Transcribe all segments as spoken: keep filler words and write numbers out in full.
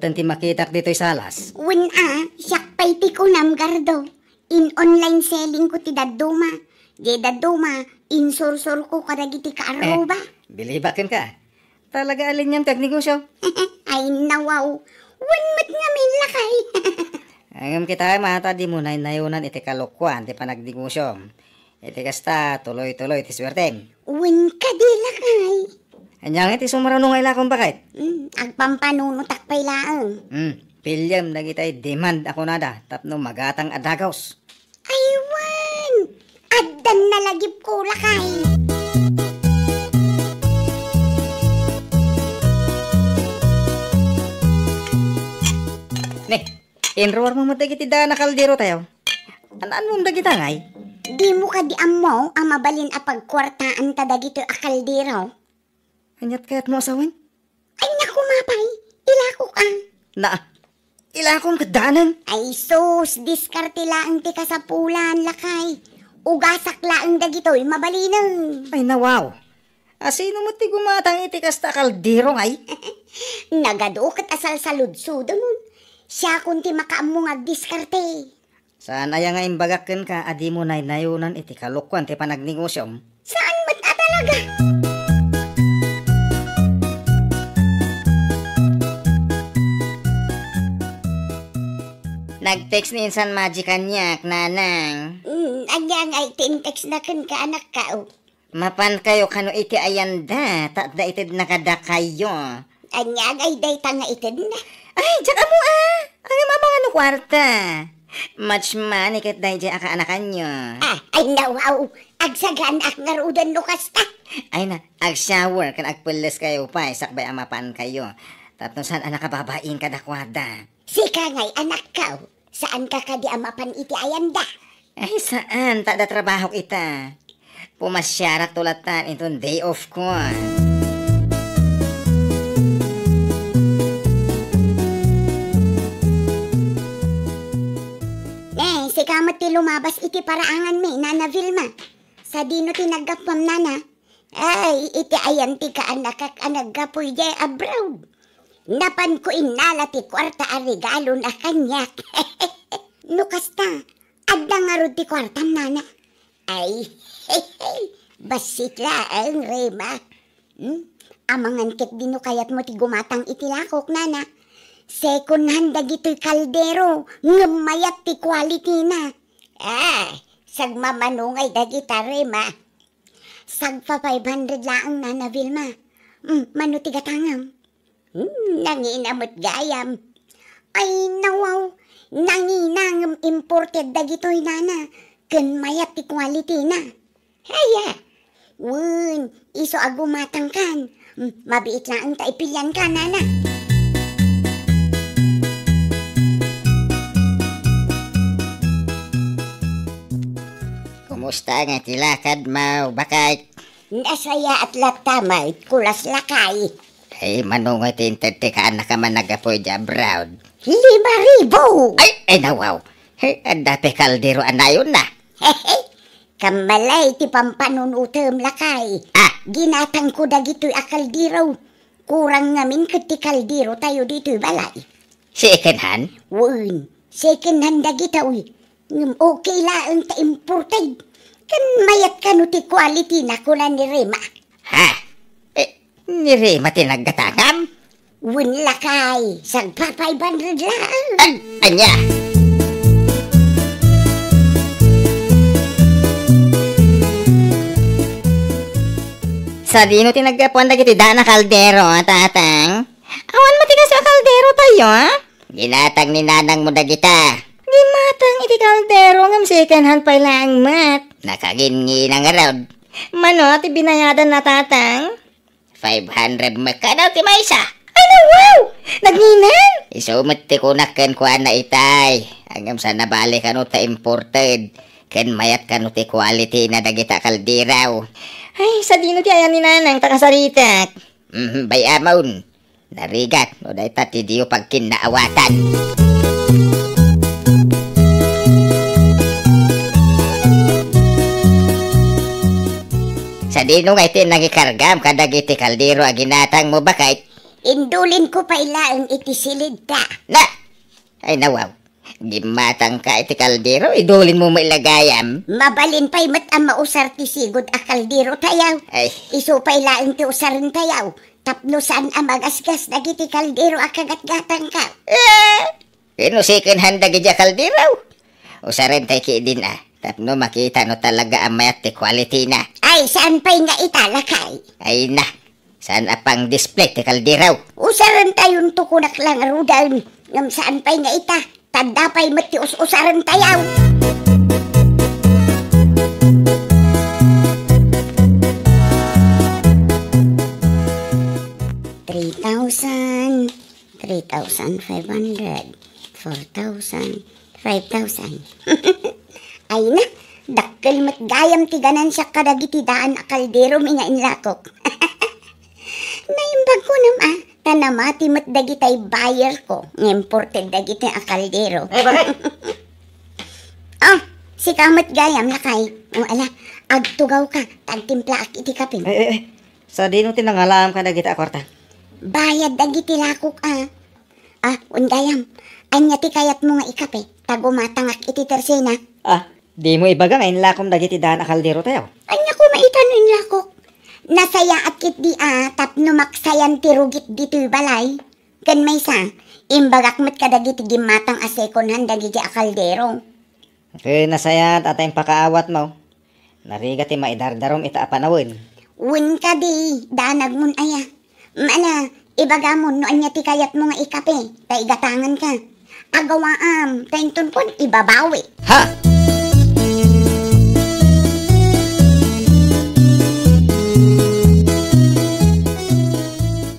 Tan ti makitak ditoy salas. Wen a, siak pay ti kunam, Gardo. In-online selling ko ti dadduma. Di dadduma, insursur ko kadagiti kaaruba. Eh, bilibak kenka. Talaga a liniam ti agnegosio. Ay, nawaw. Wen met ngamin, lakay. Ngem kita, mata, dimo naynayunan iti kalokuan ti panagnegosion. Iti kasta, tuloy-tuloy ti suertem. Wen kadi, lakay. Ania ngay ti sumrano nga ilakom, baket? Mm, agpampanunotak pay laeng. Mm, piliem dagitay demand a kunada tapno magatang a dagus. Ay, wen! Addan nalagipko, lakay. Ne, inruarmo met dagiti daan a kaldero tayo. An-anmom dagita ngay? Dimo kadi ammo a mabalin a pagkuartaanta dagitoy a kaldero? Aniat kayatmo a sawen? Ania koma pay, ilakok a. Na, ilakom ket daanen. Ay sus, diskarte laeng ti kasapulan, lakay. Ugasak laeng dagitoy, mabalinen. Ay, nawaw. Asino met ti gumatang iti kasta a kaldero ngay? Nagadu ket a salsaludsodem. Siakon ti makaammo nga agdiskarte. Saan aya nga imbagak kenka a dimo naynayunan iti kalokuan ti panagnegosiom? Saan met a talaga? Nag-text ni insan Magic kaniak, nanang. Mm, ania ngay ti in-textna kenka, anakko? Mapankayo kano iti ayanda, ta adda itedna kadakayo. Ania ngay dayta nga itedna? Ay, diak ammo a. Ngem amangan no kuarta. Much money ket daydiay a kaanakanyo. Ah, ay, nawaw. Agsaganaak ngaruden no kasta. Ay na, ag-shower ken agpelleskayo pay sakbay a mapankayo. Tapno saan a nakababain kadakuada. Sika ngay, anakko, saanka kadi a mapan iti ayanda? Ay, saan, ta adda trabahok ita. Pumasiarakto latta inton day off ko. Ne, sika met ti lumabas iti paraanganmi, Nana Vilma. Sadino ti naggapuam, Nana? Ay, iti ayan ti kaanakak a naggapu idiay abroad. Napanko innala ti kuarta a regalona kaniak. No kasta, adda ngarud ti kuartam, nana? Ay, bassit laeng, Rema. Hmm? Amangan ketdi no kayatmo ti gumatang iti lakok, nana. Second hand dagitoy kaldero, ngem mayat ti quality-na. Ah, sagmamano ngay dagita, Rema. Sagpa five hundred laeng, Nana Vilma. Mm, mano ti gatangam? Hmm, nangina met gayam. Ay, nawaw, nangina ngem imported dagitoy, Nana, ken mayat ti quality-na. Aya, wen, isu a gumatangkan. Hmm, mabiit laeng ta ipilianka, Nana. Kumusta nga ti lakadmo, baket? Nasayaat latta met, kulas lakay. Ay, mano ngay ti inted ti kaanakam a naggapu idiay abroad? Lima ribu! Ay, ay, nawaw. Ay, adda pay kaldero a nayonna. Kammalay ti pampanunotem, lakay. Ah. Ginatangko dagitoy a kaldero. Kurang ngamin ket ti kaldero tayo ditoy balay. Second hand? Wen, second hand dagita, uy. Ngem okay laeng ta imported. Ken mayat kano ti quality-na, kuna ni Rema. Ha? Eh, ni Rema ti naggatangam? Wen lakay, sagpa five hundred laeng. Ag-, ania? Sadino ti naggapuan dagiti daan a kaldero, tatang? Awan met ti kastoy a kaldero tayo, a? Ginatang ni nanangmo dagita. Gimatang iti kaldero ngem second hand pay laeng met. Nakaginnginang ngarud. Mano ti binayadanna, tatang? Five hundred met kano ti maysa. Ay, nawaw! Nagnginang? Isu met ti kunak kenkuana itay. Ngem saan a bale kano ta imported. Ken mayat kano ti quality-na dagita kaldero. Ay, sadino ti ayan ni nanang ta kasaritak? Mhm, bay-amon. Narigat, no dayta ti diyo pagkinnaawatan. Sadino ngay ti nangikargam kadagiti kaldero a ginatangmo, baket? Indulinko pay laeng iti silidda. Na! Ay, nawaw. Gimmatangka iti kaldero, idulinmo met la gayam. Mabalin pay met a mausar ti sigud a kaldero tayaw. Ay. Isu pay laeng ti usarentayaw. Tapno saan a magasgas dagiti kaldero a kagatgatangka. Eh! Ken no second hand dagiti a kaldero, usarentayo ketdin a, tapno makita no talaga a mayat ti quality na. Ay, saan pay nga ita, lakay? Ay na, saan a pang-display ti kaldero. Usarentayonto kunak la ngaruden, ngem saan pay nga ita, ta adda pay met ti us-usarentayaw. Three thousand. Three thousand five hundred, four thousand, five thousand. Ay na, dakkel met gayam ti ganansiak kadagiti daan a kaldero mi nga inlakok. Naimbag ko nam a, ta namati met dagitay buyer ko, nga imported dagiti a kaldero. Eh, bakit? Oh, sika met gayam, lakay. O, ala, agtugaw ka, tagtimplaak iti kape. Eh, eh, eh. Sadino ti nangalaam kadagita a kuarta? Bayad dagiti lakok, a. Ah, wen gayam, ania ti kayatmo nga ikape, ta gumatangak iti tersena? Ah, dimo ibaga nga inlakom dagiti daan a kaldero tayo? Ania koma ita no inlakok? Nasayaat ketdi a tapno maksayan ti rugit ditoy balay. Ken maysa, imbagak met kadagiti gimmatang a second hand dagiti a kaldero. Ken nasayaat a ta impakaawatmo. Narigat ti maidardarom ita a panawen. Wen kadi, danagmon aya. Mala, ibagamon no ania ti kayatmo nga ikape, ta igatanganka. Agawaam, ta inton kuan, ibabawi. Ha?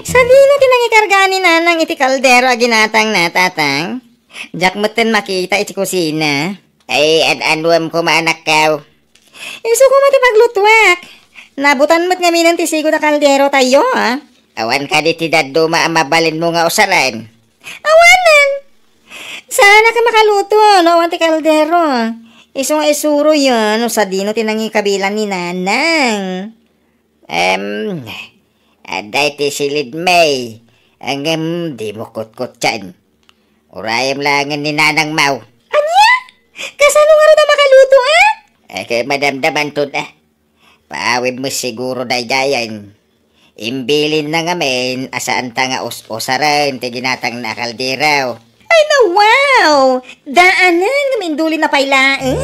Sadino ti nangikarga ni Nanang iti kaldero a ginatangna, Tatang? Diak metten makita iti kusina. Ay, ad-anuem koma, anakkaw. Isu koma ti paglutuak. Naabutan met ngaminen ti sigud a kaldero tayo, a. Awan kadi ti dadduma a mabalinmo nga usaren? Awanen. Saanak a makaluto no awan ti kaldero. Isu nga isuroyo no sadino ti nangikabilan ni Nanang. Em, adda iti silidmi, ngem dimo kutkuttan. Urayem laengen ni Nanangmo. Ania? Kasano ngarud a makaluto, a? Eh, ket madamdamanton, a. Paawem met siguro daydiayen. Imbilinna ngamin a saanta nga us-usaren ti ginatangna a kaldero. Ay, na, wow! Daanen nga mindulinna pay laeng.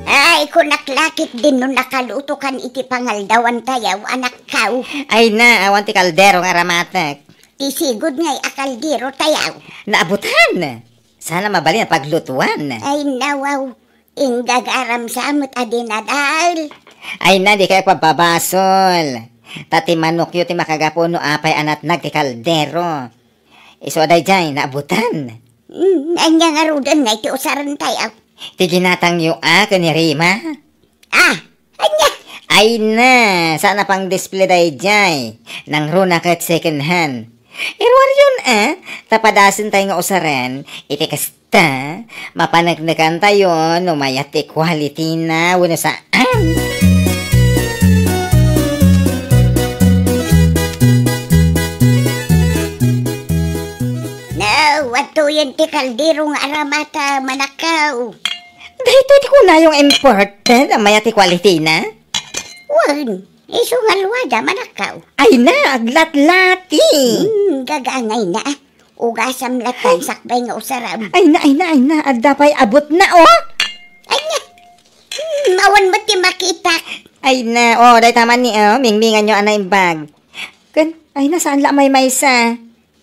Ay, kunak la ketdin no nakalutokan iti pangaldawan tayo, anakkaw. Ay na, awan ti kaldero nga aramatek. Ti sigud ngay a kaldero tayo. Naabutan! Saan a mabalin a paglutuan. Ay, na, wow. Inggagaram sa met a dinadael. Ay na, dikay agpababasol. Ta ti manokyo ti makagapu no apay a natnag ti kaldero. Isu a daydiay, naabutan. Mm, ania ngaruden nga iti usaren tayo? Ti ginatangyo a ken ni Rima? Ah, ania? Ay na, saan a pang-display daydiay. Nangruna ket second hand. Iruaryon a, ta padasentayo nga usaren, iti kasta, mapaneknekantayo no mayat ti quality na wenno saan. No, adtoyen ti kaldero nga aramata, manakkaw. Daytoy ti kunayo nga imported a mayat ti quality na? Wen, isu nga aluada, manakkaw. Ay na, aglatlati. Hmm, gagaangay na. Ugasam latta, sakbay nga usaram. Ay na, ay na, ay na. Adda pay abutna, o. Ay na. Hmm, awan met ti makitak. Ay na, o, dayta man ni, o, mingminganyo a naimbag. Ken, ay na, saan la a maymaysa?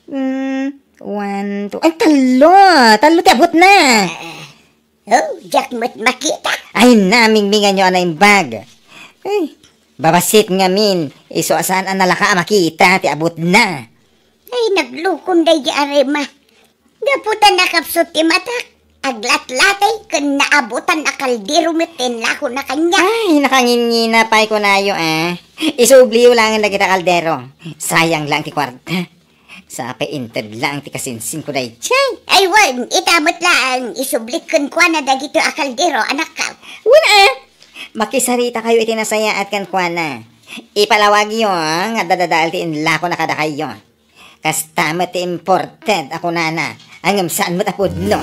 Hmm, one, two, ay, tallo. Tallo ti abutna. Ah, Oh, diak met makita. Ay na, mingminganyo a naimbag. Ay, babassit ngamin, isu a saan a nalaka a makita ti abutna. Ay, naglukon daydi a Rima. Gapu ta nakapsut ti matak, aglatlatay ken naabutan a kaldero met ti inlakona kaniak. Ay, nakanginnina pay kunayo, a. Isubliyo laengen dagita kaldero. Sayang laeng ti kuarta. Sapay inted laeng ti kasinsinko daydiay. Ay wen, ita met laeng, isublik kenkuana dagitoy a kaldero, anakkaw. Wen a, makisarita kayo iti nasayaat kenkuana. Ipalawagyo, ah, nga adda dadael ti inlako na kadakayo. Kasta met ti imported a kunana, ngem saan met a pudno.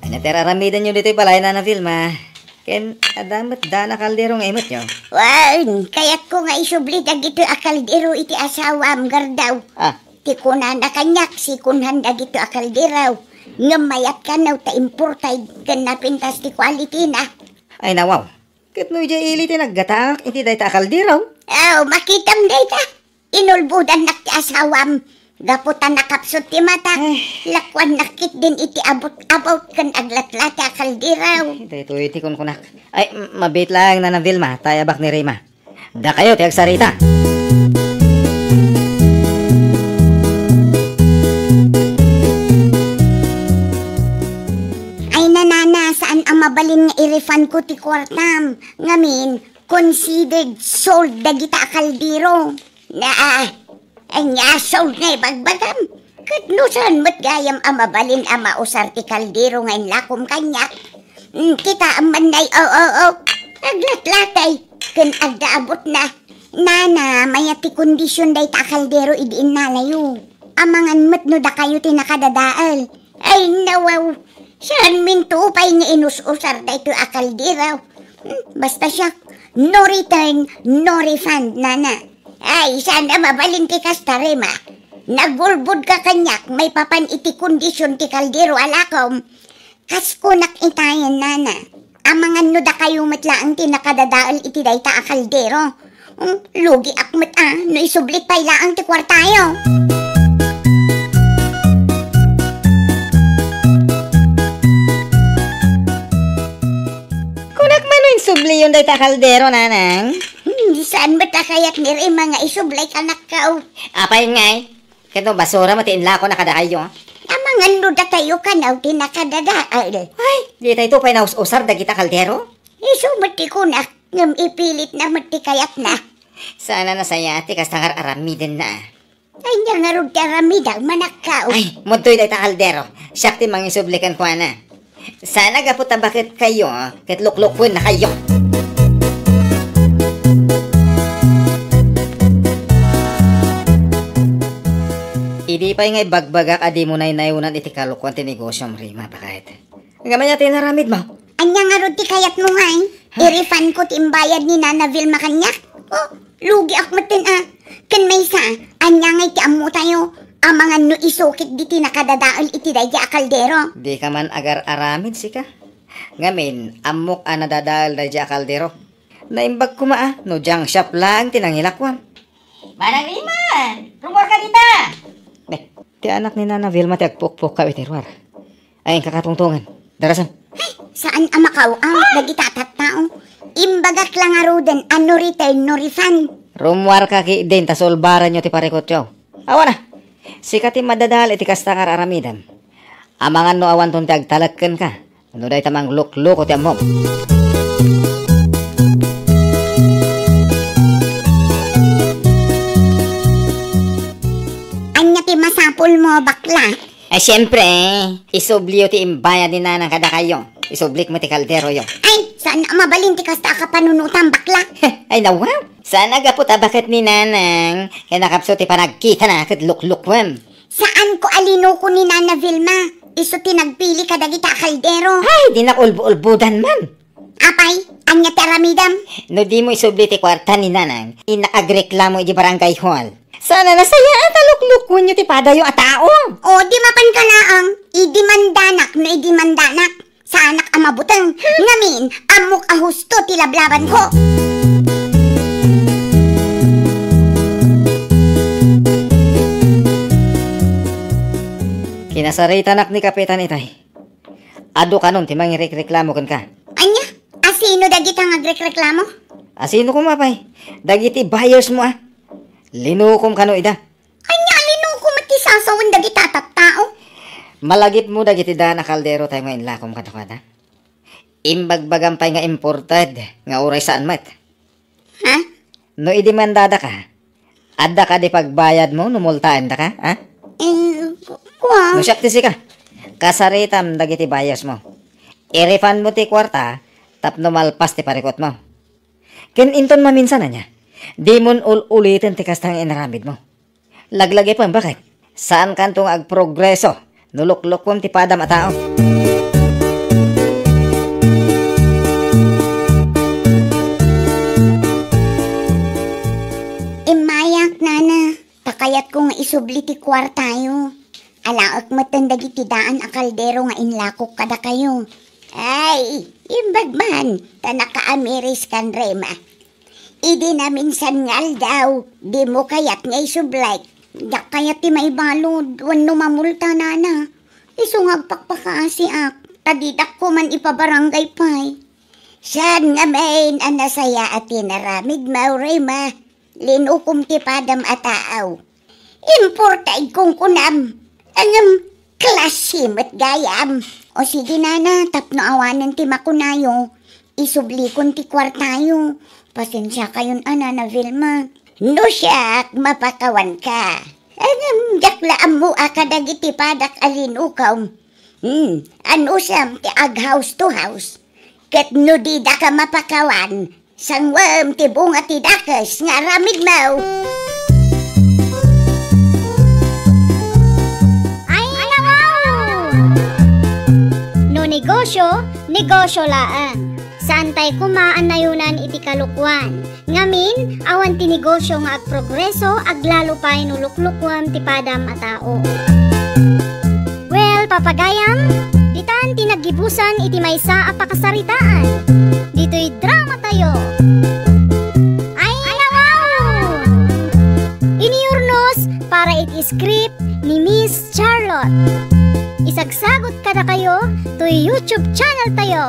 Ania ti ar-aramidenyo ditoy balay, Nana Vilma? Ken adda met dana kaldero nga imetyo? Wen, kayatko nga isubli dagitoy a kaldero iti asawam, Gardaw. Ah. Ti kunana kaniak, second hand dagitoy a kaldero. Ngem mayat kano ta imported ken napintas ti quality na. Ay, nawaw. Ket no idiay ili ti naggataak iti dayta a kaldero. Aw, makitam dayta. Inulbodannak ti asawam. Gapu ta nakapsut ti matak, eh, lakuannak ketdin iti abot-abot ken aglatlati a kaldero. Eh, daytoy ti kunkunak. Ay, m-, mabiit laeng, Nana Vilma, ta ayabak ni Rima. Dakayo ti agsarita. Ay, Nana, saan a mabalin nga i-refund ko ti kuartam. Ngamin, considered sold dagita a kaldero. Na, ania sold nga ibagbagam? Ket no saan met gayam a mabalin a mausar ti kaldero nga inlakom kaniak? Mm, kitaem man nay, o, o, o. Aglatlatay, ken adda abutna. Nana, mayat ti kondisyon dayta a kaldero idi innalayo. Amangan met no dakayo ti nakadadael. Ay, nawaw. Saanminto pay nga inus-usar daytoy a kaldero. Hmm, basta siak, no return, no refund, Nana. Ay, saan a mabalin ti kasta, Rima. Nagulbodka kaniak maipapan iti kondisyon ti kaldero a lakom. Kas kunak itayen, Nana. Amangan no dakayo met laeng ti nakadadael iti dayta a kaldero. Hmm, lugiak met a, no isublik pay laeng ti kuartayo. Kunak man no insubliyon dayta a kaldero, Nanang. Hmm, saan met a kayat ni Rima nga isubli kanakkaw? Apay ngay? Ket no basura met ti inlako na kadakayo. Amangan no dakayo kano ti nakadadael. Ay, ditayto pay naus-usar dagita kaldero? Isu met ti kunak, ngem ipilitna met ti kayatna. Saan a nasayaat ti kasta nga ar-aramidenna. Ania ngarud ti aramidek, manakkaw? Ay, mudtoy dayta kaldero. Siak ti mangisubli kenkuana. Saan a gapu ta baketkayo, ket luklukwenna kayo. Idi pay nga ibagbagak a dimo naynayunan iti kalokuan ti negosyom, Rima, bakit? Ngem ania ti inaramidmo? Ania ngarud ti kayatmo ngay? Ha? I-refund ko ti imbayad ni Nana Vilma kaniak? Oh, lugiak metten a. Ken maysa, ania ngay ti ammotayo? Amangan no isu ket ditoy nakadadael iti daydiay a kaldero. Dika man agar-aramid, sika. Ngamin, ammok a nadadael daydiay a kaldero. Naimbag koma a, no junk shop laeng ti nangilakuam. Manang Rima, rummuarka dita! Eh, ti anak ni Nana Vilma ti agpukpukkaw iti ruar. Ay, inka katungtongan. Darasem. Ay, saan a makaaw-aw dagita a tattao. Imbagak la ngaruden a no return, no refund. Rummuarka ketdin ta sulbaranyo ti parikutyo. Awan a. Sika ti madadael iti kasta nga ar-aramidem. Amangan no awanton ti agtalek kenka. No dayta manglukloko ti ammom. Ania ti masapulmo, bakla? Eh, siempre, isubliyo ti imbayad ni Nanang kadakayo. Isublik met ti kalderoyo. Ay, saan a mabalin ti kasta a kapanunotam, bakla? Ay, nawaw. Saan a gapu ta baket ni Nanang, ket nakapsut ti panagkitana ket luklukuem. Saanko a linuko ni Nana Vilma. Isu ti nagpili kadagita a kaldero. Ay, dinak ulbo-ulbodan man. Apay, ania ti aramidem? No dimo isubli ti kuarta ni Nanang, innak agreklamo iti barangay hall. Saan a nasayaat a luklukuenyo ti padayo a tao. O, di mapanka laeng. Idimandanak no idimandanak. Saanak a mabuteng. Ngamin, ammok a husto ti lablabanko. Kinasaritanak ni Kapitan itay. Adu kanon ti mangirikreklamo kenka. Ania? Asino dagita nga agrekreklamo? Asino koma pay? Dagiti buyers mo a. Linukom kano ida. Ania a linukom met ti sasawen dagita a tattao? Malagipmo dagiti dana kaldero tayo nga inlakom kadakuada. Imbagbagam pay nga imported nga uray saan met. Ha? No idimandadaka, adda kadi pagbayadmo no multaendaka, ha? Eh, ku-, kua. No siak ti sika, kasaritam dagiti biasmo. I-refund mo ti kuarta tapno malpas ti parikutmo. Ken inton maminsan ania, dimon ul-uliten ti kasta nga inaramidmo. Laglagipem, baket? Saankanto nga agprogreso no luklukuem ti padam a tao. Immayak, nana. Ta kayatko nga isubli ti kuartayo. Alaek metten dagiti daan a kaldero nga inlakok kadakayo. Ay, imbag man, ta nakaamiris kan Rema. Idi naminsan nga aldaw, dimo kayat nga isublek. Diak kayat ti maibalud wenno mamulta, nana. Isu nga agpakpakaasiak, ta didak koman ipabarangay pay. Saan ngamin a nasayaat ti inaramidmo, Rema? Linukom ti padam a tao. Importaid kunkunam. Ngem klase met gayam. O sige, nana, tapno awanen ti makunayo, isublikon ti kuartayo. Pasensiakayon a, nana Vilma. No siak, mapakawanka. Ngem diak la ammo a kadagiti padak a linukom. Hmm, anusam ti ag-house to house. Ket no didaka mapakawan, sanguem ti bunga ti dakes nga aramidmo. Ay, nawaw! No negosyo, negosyo laeng. Saantay koma a nayonan iti kalukuan. Ngamin, awan ti negosyo nga agprogreso, aglalo pay no luklukuem ti padam a tao. Well, papagayam, ditan ti naggibusan iti maysa a pakasaritaan. Ditoy drama tayo. Ay, nawaw! Iniyurnos para iti script ni Miss Charlotte. Isagsagot kadakayo toy YouTube channel tayo.